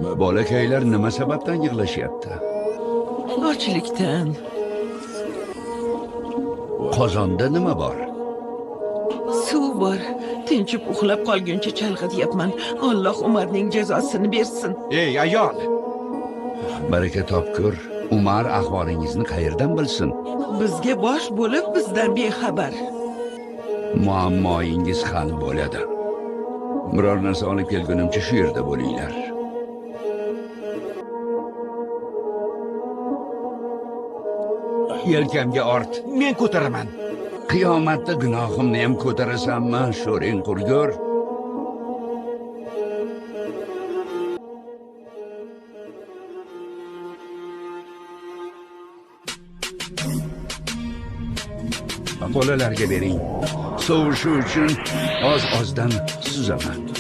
Bolakaylar nima sababdan yig'lashyapti? Ochlikdan. Qozonda nima bor? Suv bor. Tinchib uxlab qolguncha chalg'ityapman. Alloh Umarning jazosini bersin. Ey ayol! Baraka topkur, Umar ahvolingizni qayerdan bilsin? Bizga bosh bo'lib bizdan bexabar. Muammoyingiz hal bo'ladi. Biror narsa olib kelgunimcha shu yerda bo'linglar. Yelkamga ort. Men ko'taraman. Qiyomatda gunohimni ham ko'tarasanmi, sho'ring qurgur? Bolalarga bering. Sovishi uchun oz-ozdan suzaman.